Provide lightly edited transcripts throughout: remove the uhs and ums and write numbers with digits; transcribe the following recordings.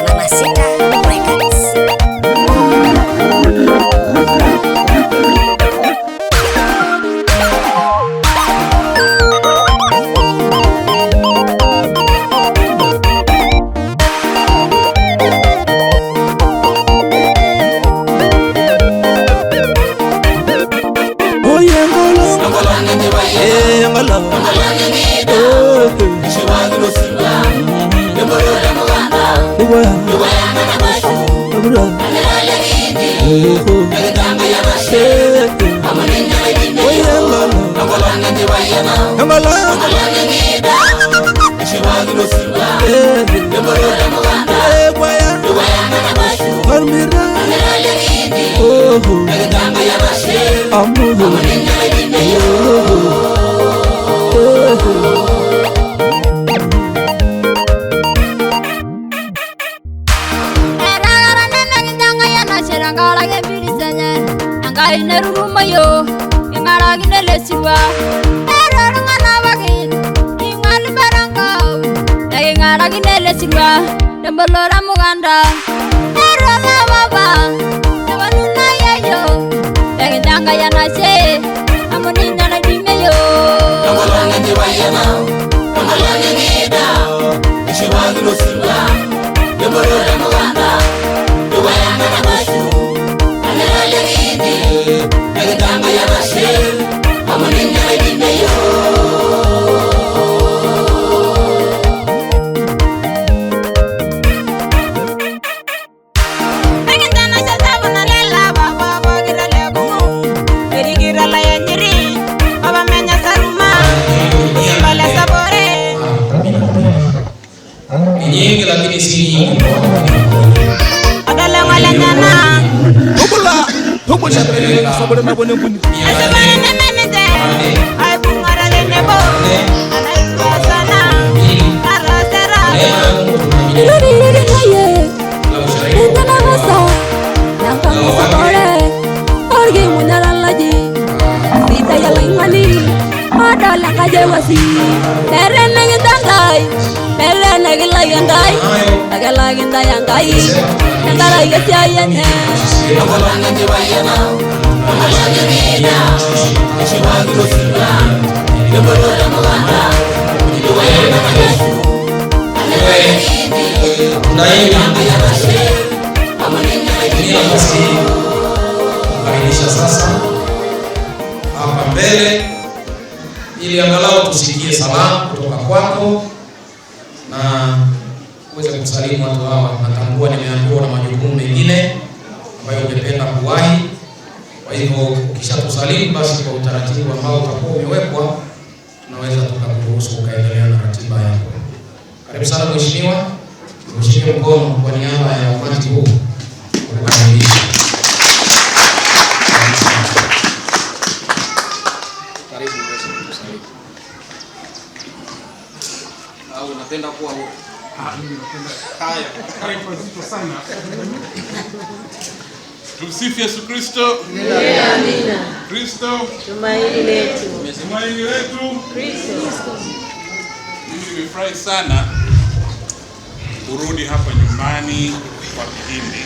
Mama Sita Records. Kukaribisha sasa hapa mbele ili angalau tusikie salamu kutoka kwako na uweze kusalimu watu hawa. Natambua nimeambiwa na majukumu mengine ambayo ungependa kuwahi. Kwa hivyo ukishatusalimu basi kwa utaratibu ambao utakuwa umewekwa tunaweza tukakuruhusu ukaendelea na ratiba yako. Karibu sana mheshimiwa. Mshike mkono kwa niaba ya umati huu kukaribisha. Karibu uweze kutusalimu. Au unapenda kuwa huru? Mimi napenda. Haya, karibu nzito sana. Tumsifu Yesu Kristo. Amina. Kristo tumaini letu. Tumaini letu. Kristo. Mimi nimefurahi sana kurudi hapa nyumbani kwa Kihindi.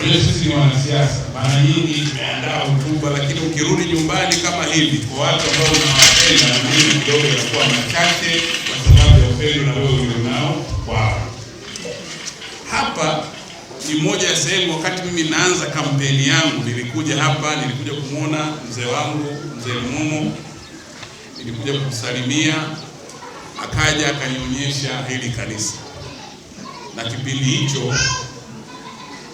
Sisi ni wanasiasa, mara nyingi tumeandaa hotuba, lakini ukirudi nyumbani kama hivi kwa watu ambao unawapenda na mimi kidogo inakuwa machache kwa sababu ya upendo na wewe ulionao kwao. Hapa ni moja ya sehemu, wakati mimi naanza kampeni yangu nilikuja hapa, nilikuja kumuona mzee wangu, mzee Limomo, nilikuja kumsalimia, akaja akanionyesha hili kanisa. Na kipindi hicho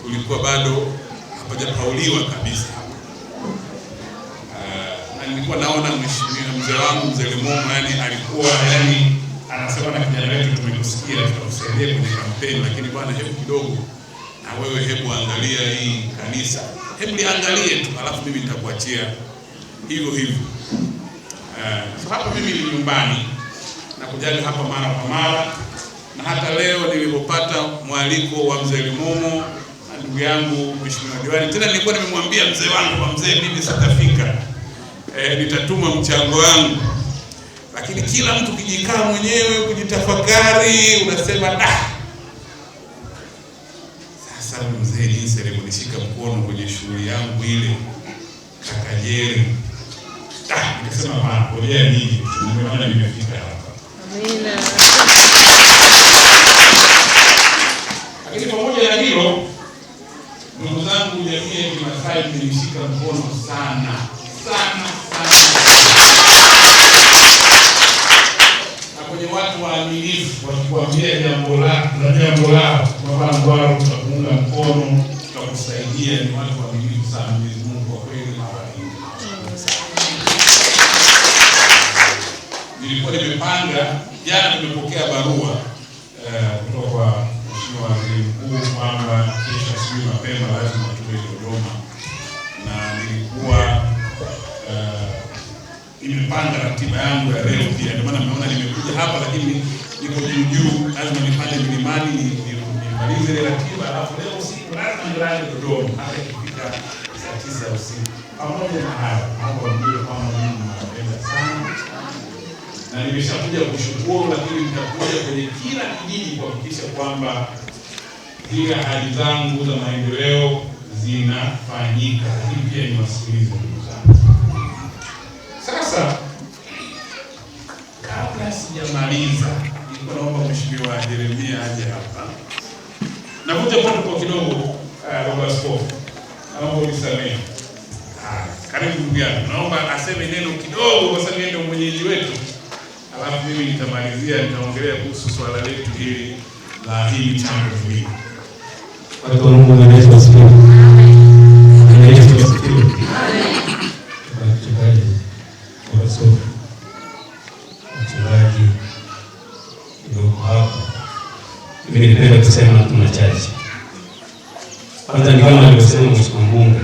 kulikuwa bado hapajapauliwa kabisa hapa. Na nilikuwa naona mheshimiwa mzee wangu mzee Limomo, yani alikuwa yani anasema na kijana wetu tumekusikia, tutakusaidia kwenye kampeni, lakini bwana hebu kidogo na wewe hebu angalia hii kanisa. Hebu liangalie tu alafu mimi nitakuachia hivyo hivyo. So hapa mimi ni nyumbani na kujaga hapa mara kwa mara, na hata leo nilipopata mwaliko wa mzee Limomo na ndugu yangu mheshimiwa diwani, tena nilikuwa nimemwambia mzee wangu kwa mzee mimi sitafika. Nitatuma mchango wangu. Lakini kila mtu kijikaa mwenyewe kujitafakari, unasema da, sasa mzee jinsi alivyonishika mkono kwenye shughuli yangu ile kaka Jerry, nikasema hapana, ngojea nije, ndio maana nimefika hapa. Amina. Lakini pamoja na hilo, ndugu zangu, jamii ya Kimasai mmenishika mkono sana sana sana, na kwenye watu waaminifu wakikwambia jambo lao kwamba Ngwaro tutakuunga mkono, tutakusaidia, ni watu waaminifu sana. Mwenyezi Mungu kwa kweli awalinde. Nilikuwa nimepanga jana, nimepokea barua kutoka kwa Mheshimiwa Waziri Mkuu kwamba kesho asubuhi mapema lazima tuwe Dodoma, na nilikuwa nimepanga ratiba yangu ya leo pia, ndio maana mmeona nimekuja hapa, lakini niko juu juu, lazima nipande milimani nimalize ile ratiba, alafu leo usiku lazima nilale Dodoma hata ikifika saa 9 usiku. Pamoja na hayo, naomba mjue kwamba mimi nawapenda sana na nimeshakuja kushukuru, lakini nitakuja kwenye kila kijiji kuhakikisha kwamba zile ahadi zangu za maendeleo zinafanyika, lakini pia niwasikilize ndugu zangu. Sasa kabla sijamaliza, nilikuwa naomba Mheshimiwa Jeremia aje hapa. Navuta protocol kidogo, Baba Askofu, naomba unisamehe. Karibu ndugu yangu, naomba aseme neno kidogo kwa sababu yeye ndio mwenyeji wetu. Alafu mimi nitamalizia, nitaongelea kuhusu swala letu hili la hii michango miwili. Watu wa Mungu, Bwana Yesu asifiwe. Bwana Yesu asifiwe. Mchungaji, Baba Askofu, mchungaji kidogo hapa. Mimi ningependa kusema tu machache. Kwanza ni kama alivyosema Mheshimiwa Mbunge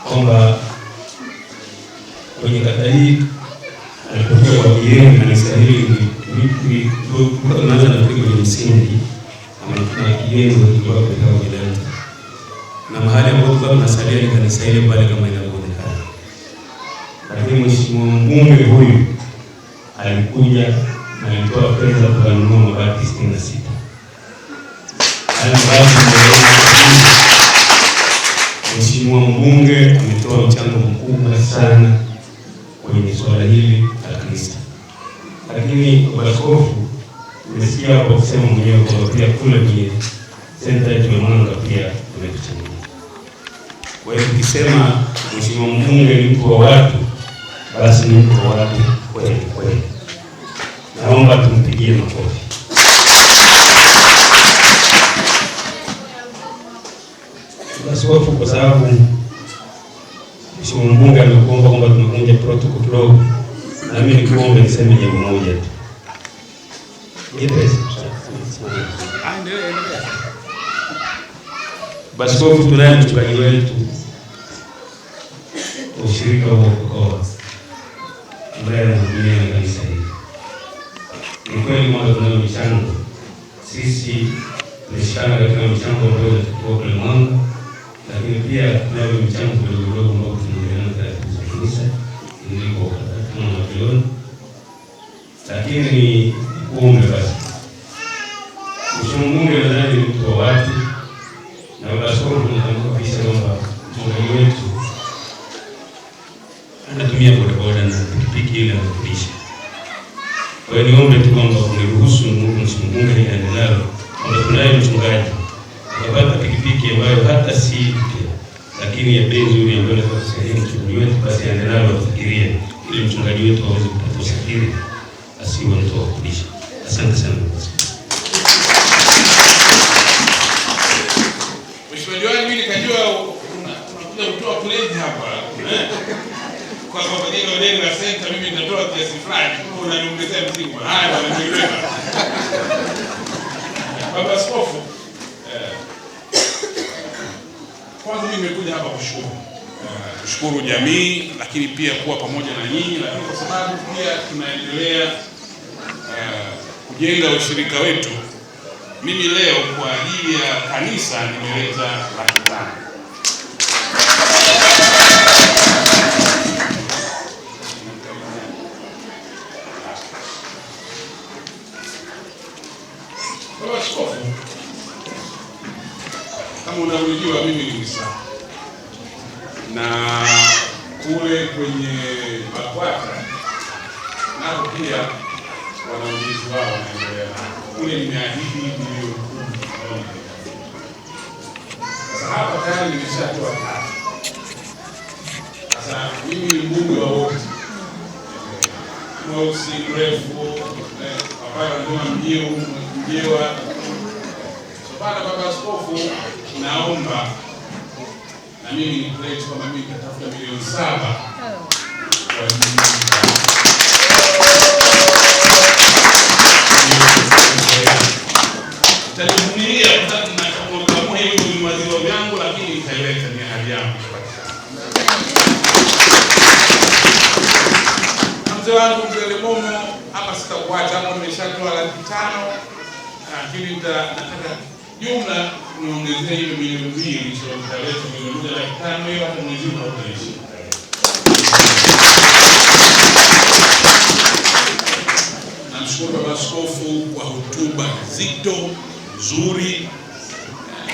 kwamba kwenye kata hii alipokea kwa kigeni kanisa hili tunaanza na kwenye msingi na kigeni kilikuwa katika kwenye na mahali ambapo tulikuwa tunasalia ni kanisa ile pale kama inavyoonekana. Lakini Mheshimiwa Mbunge huyu alikuja na alitoa fedha tukanunua mabati 66. Haya mabati Mheshimiwa Mbunge ametoa mchango mkubwa sana kwenye swala hili la kanisa. Lakini Baba Askofu, nimesikia hapo kusema mwenyewe kwamba pia kule kwenye senta yetu ya Mwanga pia ametuchangia. Kwa hiyo tukisema Mheshimiwa Mbunge ni mtu wa watu, basi ni mtu wa watu kweli kweli. Naomba tumpigie makofi. Baba Askofu, kwa sababu Mheshimiwa Mbunge amekuomba kwamba tumevunja protocol kidogo, na mimi nikuombe niseme jambo moja tu. Baba Askofu, tunaye mchungaji wetu wa ushirika wa Okoa ambaye anahudumia na kanisa hili. Ni kweli kwamba tunayo michango, sisi tumeshikana katika michango ambayo inachukua kule Mwanga, lakini pia tunayo michango kidogo kidogo ambayo tunaendelea na taratibu za kanisa ili kwa kama mnaviona. Lakini ni kuombe basi, Mheshimiwa Mbunge nadhani ni mtu wa watu, na Baba Askofu tunatambua kabisa kwamba mchungaji wetu anatumia bodaboda na pikipiki ile anafundisha. Kwa hiyo niombe tu kwamba uniruhusu Mheshimiwa Mbunge niende nalo kwamba tunaye mchungaji akapata pikipiki ambayo hata si mpya lakini ya bei nzuri ambayo inaweza kusaidia mchungaji wetu, basi aende nalo afikirie ili mchungaji wetu aweze kupata usafiri asiwe mtu wa kufundisha. Asante sana. Mheshimiwa Diwani, mimi nikajua unakuja kutoa pledge hapa. Kwa sababu jengo deni la center mimi nitatoa kiasi fulani, kumbe unaniongezea mzigo. Haya bwana, nimeiweka. Baba Askofu, kwanza mimi nimekuja hapa kushukuru. Kushukuru jamii, lakini pia kuwa pamoja na nyinyi, lakini kwa sababu pia tunaendelea kujenga ushirika wetu. Mimi leo kwa ajili ya kanisa nimeleta 500,000. mnavyojua mimi ni Muislamu, na kule kwenye BAKWATA nako pia wana ujenzi wao wanaendelea kule. Nimeahidi milioni 10. Sasa hapa tayari nimeshatoa 3. Sasa mimi ni mbunge wa wote, mweusi, mrefu, hapana ndoa mjewa. So bana, baba askofu, naomba na mimi ni pledge kwamba mimi nitatafuta milioni 7 kwa ajili nitalivumilia kwa sababu nakamua hivi ni maziwa yangu, lakini nitaileta, ni hali yangu itapatikana. Na mzee wangu mzee Lemomo, hapa sitakuacha hapo, nimeshatoa 500,000, lakini nataka jumla niongezee hiyo milioni 2, so nitaleta milioni 1.5 hiyo, hata mwezi huu hautaishi. Namshukuru Baba Askofu kwa hotuba nzito nzuri,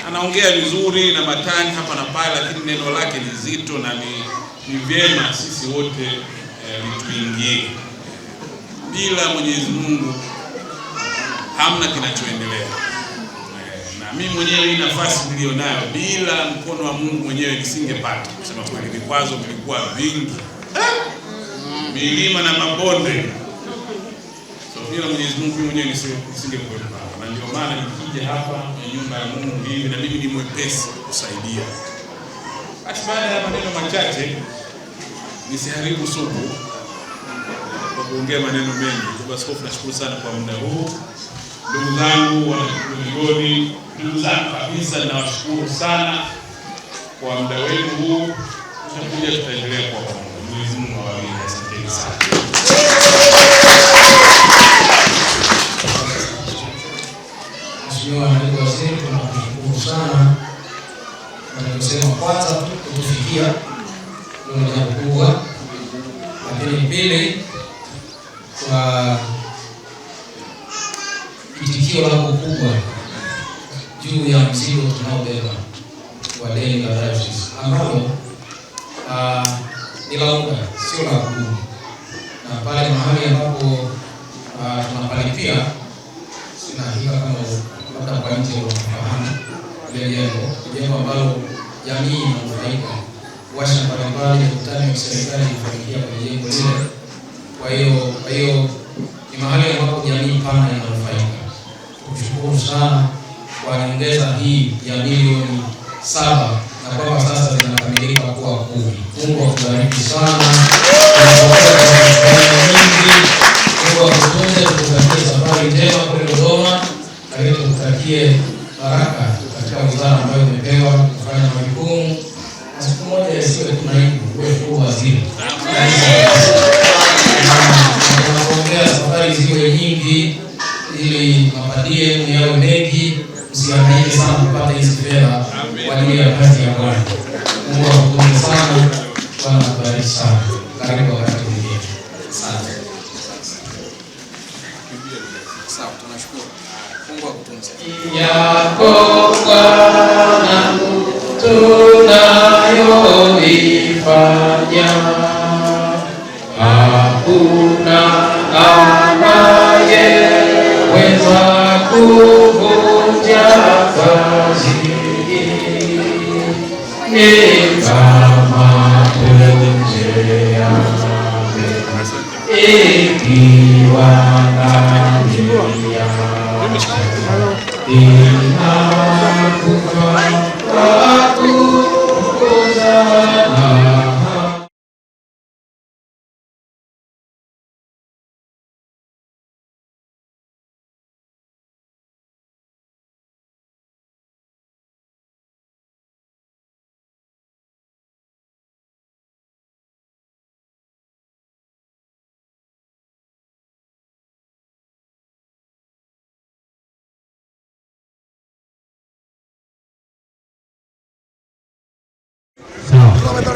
anaongea vizuri na matani hapa na pale, lakini neno lake ni zito na ni vyema sisi wote lituingie. Bila Mwenyezi Mungu hamna kinachoendelea. Na mimi mwenyewe hii nafasi nilionayo bila mkono wa Mungu mwenyewe nisingepata. Kusema kweli, vikwazo vilikuwa vingi, milima na mabonde. So bila Mwenyezi Mungu mimi mwenyewe nisingekuwepo hapa. Na ndio maana nikija hapa kwenye nyumba ya Mungu hivi, na mimi ni mwepesi kusaidia. Basi baada ya maneno machache, nisiharibu supu kwa kuongea maneno mengi. Baba Askofu, nashukuru sana kwa muda huu. Ndugu zangu wana Migodi, ndugu zangu kabisa, nawashukuru sana kwa muda wenu huu. Tutakuja, tutaendelea kwa pamoja. Mwenyezi Mungu awalinde. Asanteni sana. Mheshimiwa Naibu Waziri, tunakushukuru sana na kusema kwanza tu kutufikia ndio jambo kubwa, lakini pili kwa itikio lako kubwa juu ya mzigo tunaobeba wa deni la dayosisi ambalo ni la muda, sio la kudumu, na pale mahali ambapo tunapalipia, sina hakika kama labda kwa nje wanafahamu ile jengo ambalo jamii inanufaika, washa mbalimbali, mikutano ya serikali ilifanyikia kwenye jengo lile. Kwa hiyo ni mahali ambapo jamii pana inanufaika. Tukushukuru sana kwa nyongeza hii ya milioni 7 na kwamba sasa zinakamilika kuwa 10. Mungu akubariki sana. Mungu akutunze, tukutakie safari njema kule Dodoma, lakini tukutakie baraka katika wizara ambayo umepewa kufanya majukumu, na siku moja isiwe tu naibu, uwe tu waziri. Tunakuombea safari ziwe nyingi ili mapadie yawe mengi, msihangaike sana kupata hizi fedha kwa ajili ya kazi ya Bwana. Mungu akutunze sana, Bwana akubariki sana. Karibu wakati mwingine. Asante. Sawa, tunashukuru. Mungu akutunze. Yako Bwana tunayoifanya, hakuna anayeweza kuvunja kazi hii. Ni kama punje ya ikiwa ndani yako inakufa kwa kuzaa. Sawa.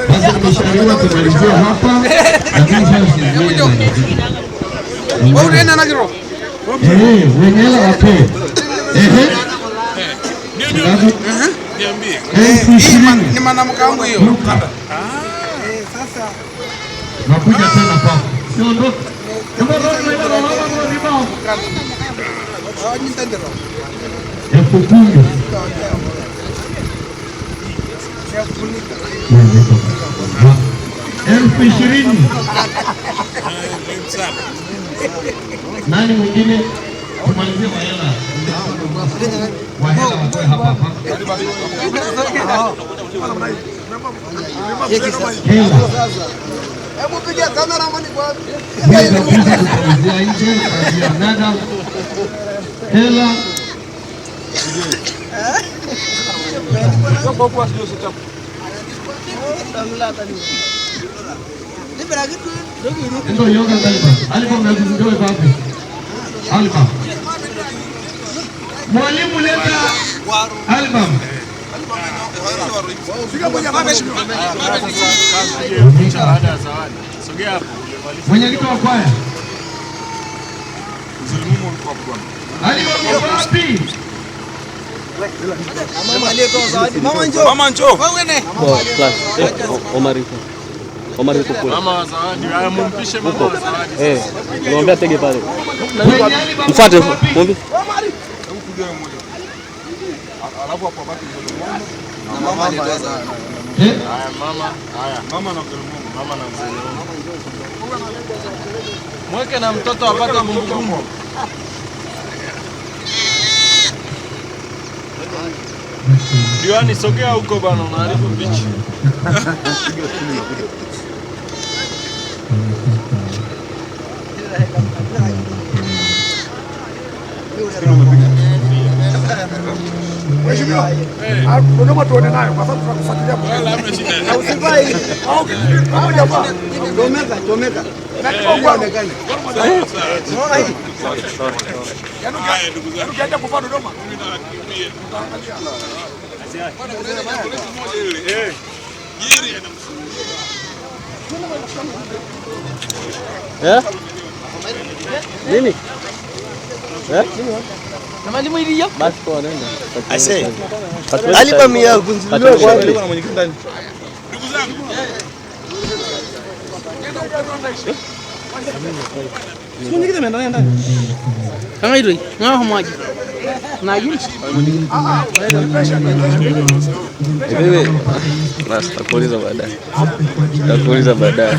Sasa nimeshauriwa tumalizie hapa, lakini sasa wenye hela wapewe. Ehe. Ngapi? Niambie. 20,000. Ni mwanamke wangu hiyo. Luka. Nakuja tena kwako. Siondoke. 10,000. 20,000. Nani mwingine? Tumalizie wa hela. Wa hela watoe hapa hapa. Hela. Hebu piga kamera mani kwa. Kumalizia nje kwa ajili ya mnada. Hela. Ndio yoga kalima. Alikuwa mnazungumzia wapi? Alba. Mwalimu leta album. Mwenyekiti wa kwaya. Alikuwa wapi? Mama njoo. Mama njoo. Omar yuko. Omar yuko kule. Mama zawadi, haya mumpishe mama zawadi. Eh, niambia tege pale. Mfuate, mwambie. Alafu hapo baki Na mama alitoa zawadi. Haya mama, haya. Mama na mzee Mungu, mama na mzee Mungu. Mweke na mtoto apate kumbukumbu. Diwani, sogea huko bana, unaharibu picha. Mheshimiwa, Dodoma tuone nayo kwa sababu tunakufuatilia kwa. Wala hamna shida. Na usivai. Au pamoja ba. Chomeka, chomeka. Na kibongo. Unaona hii? Yaani ukiacha kuvaa Dodoma. Mimi nakimbia. Bwana kuna jambo letu moja ile. Eh. Jiri anamsumbua. Eh? Nini? Eh? Basi kwa nenda. Ase. Album ya kunziliwa kwa wapi? Ndugu zangu. Vipi? Basi takuuliza baadaye. Takuuliza baadaye.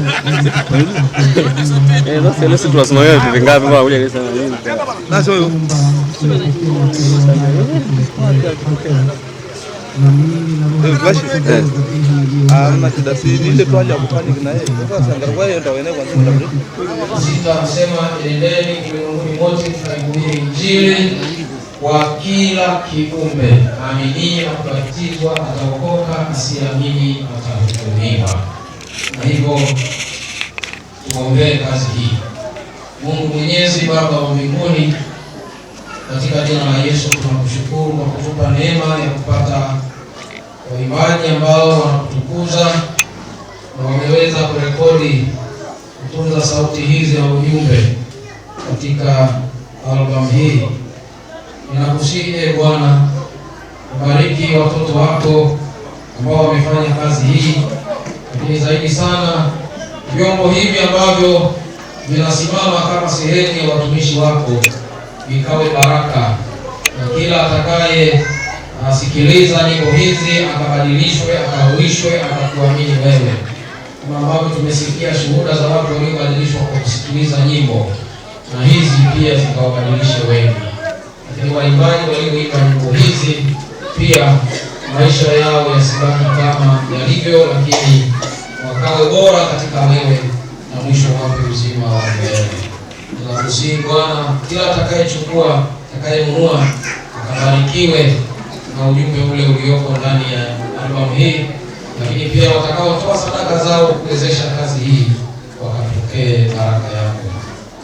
Eh, sasa leo sisi tunasimamia vitu vingapi kwa kuja kusema nini? Sasa huyo. Hamna shida, si ile tu hali ya kupanic na yeye. Sasa angalau yeye ndo aende kwanza muda mrefu. Sita anasema enendeni ulimwenguni mote mkaihubiri Injili kwa kila kiumbe. Aaminiye na kubatizwa ataokoka, asiyeamini atahukumiwa. Na hivyo tuombee kazi hii. Mungu Mwenyezi, Baba wa mbinguni, katika jina la Yesu tunakushukuru kwa kutupa neema ya kupata waimbaji ambao wanakutukuza na wameweza kurekodi, kutunza sauti hizi na ujumbe katika albamu hii. Ninakusihi ee Bwana, ubariki watoto wako ambao wamefanya kazi hii, lakini zaidi sana vyombo hivi ambavyo vinasimama kama sehemu ya watumishi wako vikawe baraka, na kila atakaye asikiliza nyimbo hizi akabadilishwe, akahuishwe, akakuamini wewe, kama ambavyo tumesikia shuhuda za watu waliobadilishwa kwa kusikiliza nyimbo, na hizi pia zikawabadilishe wengi. Lakini waimbaji walioimba nyimbo hizi pia maisha yao yasibaki kama yalivyo, lakini wakawe bora katika wewe na mwisho wape uzima wa milele. Ninakusihi Bwana, kila atakayechukua, atakayenunua akabarikiwe na ujumbe ule ulioko ndani ya albamu hii, lakini pia watakaotoa sadaka zao kuwezesha kazi hii wakapokee baraka yako,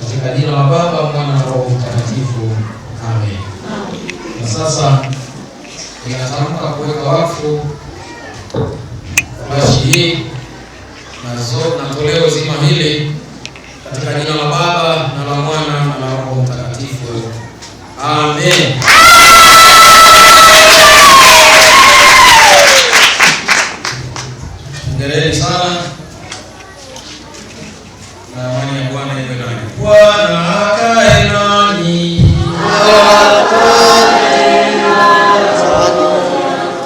katika jina la Baba, Mwana na Roho Mtakatifu, amen. Na sasa ninatamka kuweka wakfu bashi hii na toleo zima hili katika jina la Baba na la Mwana na la Roho Mtakatifu, amen. Na amani ya Bwana iwe nanyi. Bwana akae nanyi.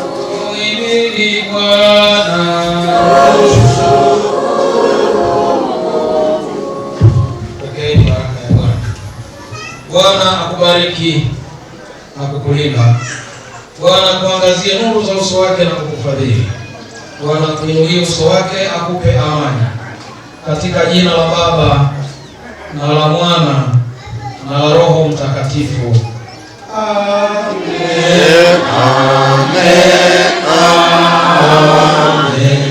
Muhimidi Bwana. Pokeeni baraka ya Bwana. Bwana akubariki na kukulinda. Bwana akuangazie nuru za uso wake na kukufadhili. Bwana akuinulie uso wake akupe amani. Katika jina la Baba na la Mwana na la Roho Mtakatifu. Amen. Amen. Amen.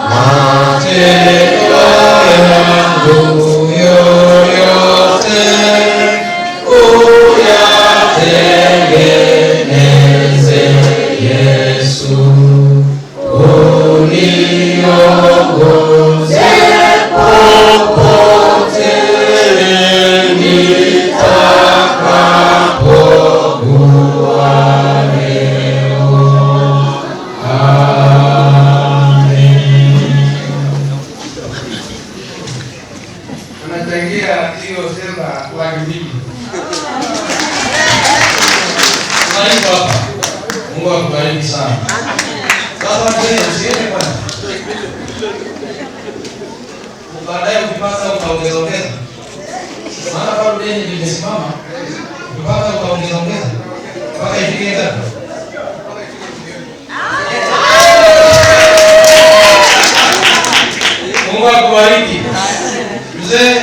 Matendo yangu yoyote uyatengeneze, Yesu, uniongoze popote nitakapokuwa leo. Amen. Tunachangia hiyo sema 200,000. Karibu hapa. Mungu akubariki sana. Sasa mzee, usiende kwanza. Baadaye ukipata utaongeza ongeza. Maana bado deni limesimama. Ukipata utaongeza ongeza. Mpaka ifike ngapi? Mungu akubariki. Mzee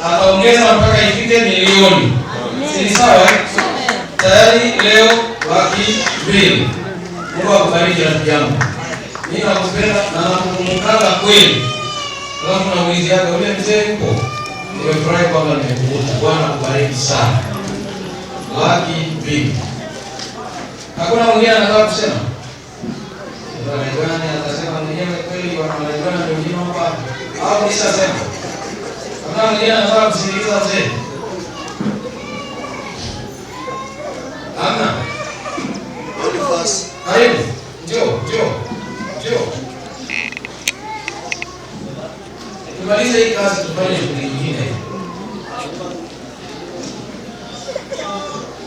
ataongeza mpaka ifike milioni. Si sawa eh? Tayari leo 200,000. Mungu akubariki rafiki yangu. Mimi nakupenda na nakukumbuka kweli. Alafu nauliziaga yule mzee yupo. Nimefurahi kwamba nimekukuta. Bwana akubariki sana. 200,000. Hakuna mwingine anataka kusema? Bwana atasema mwenyewe kweli bwana Bwana ndio mjini hapa. Au nishasema. Hakuna mwingine anataka kusikiliza mzee? Hamna. Boniface. Karibu. Njoo, njoo. Njoo. Tumalize hii kazi tufanye shughuli nyingine.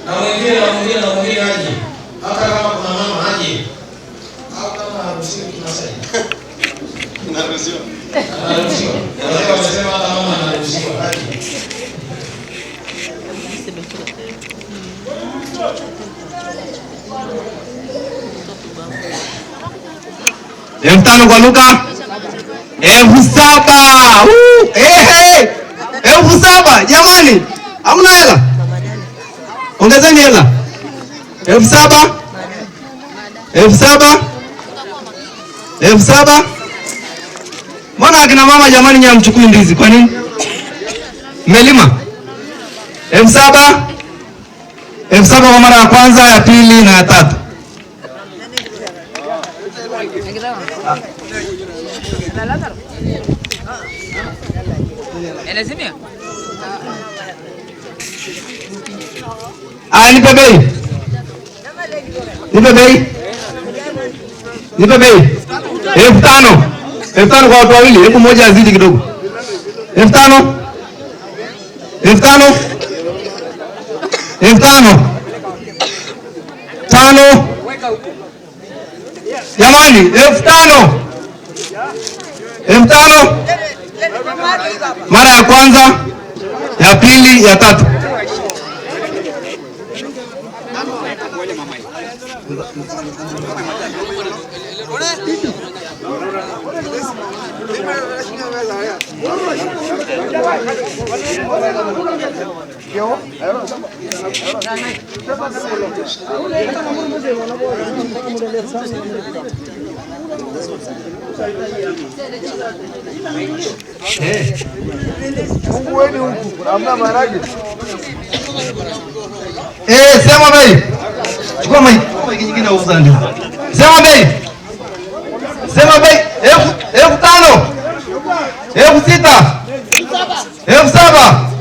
Na mwingine na mwingine na mwingine aje. Hata kama kuna mama aje. Au kama haruhusiwi tunasema. Anaruhusiwa. Anaruhusiwa. Wazee wamesema hata mama anaruhusiwa aje. $5,000 kwa Luka. 7,000. 7,000 jamani. Hamna hela. Ongezeni hela. 7,000. 7,000. 7,000. Mbona akina mama jamani nyinyi hamchukui ndizi kwa nini? Mmelima. 7,000. 7,000 kwa mara ya kwanza, ya pili na ya tatu. Nipe bei. Nipe bei. Nipe bei. 5,000. 5,000 kwa watu wawili, hebu mmoja azidi kidogo. 5,000. 5,000. 5,000. 5. Jamani, 5,000. 5,000. Mara ya kwanza, ya pili, ya tatu. Sema bei. Chukua mic. Mic nyingine uuza ndio. Sema bei. Sema bei 5,000. 6,000. 7,000.